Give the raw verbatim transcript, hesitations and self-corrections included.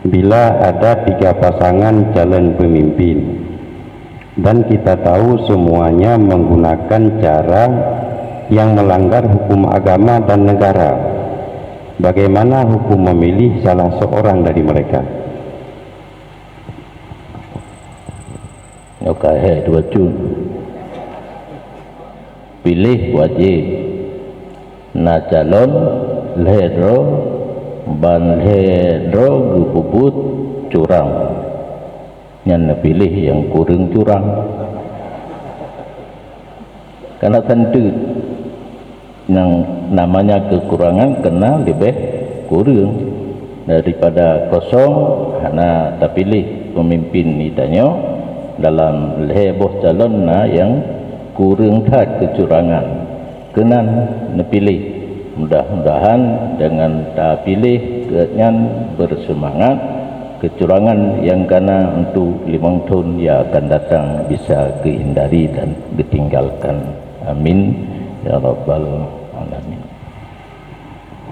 Bila ada tiga pasangan calon pemimpin, dan kita tahu semuanya menggunakan cara yang melanggar hukum agama dan negara, bagaimana hukum memilih salah seorang dari mereka? Nyoe ka lhèe dua cut. Piléh wajéb. Na calon lhèe droe, ban lhèe droe geupeubuet curang. Nyan neupiléh nyang kureueng curang. Kana teuntèe nyang namanya keukurangan keunong leubeh kureueng daripada kosong, hana tapiléh peumimpin geutanyoe dalam lhèe boh calon na nyang kureueng that keucurangan. Keunan neupiléh. Mudah-mudahan deungon tapiléh geuhnyan beuseumangat, keucurangan nyang kana untuk limong thon nyang akan datang bisa geuhindari dan geutinggalkan. Amin ya rabbal alamin.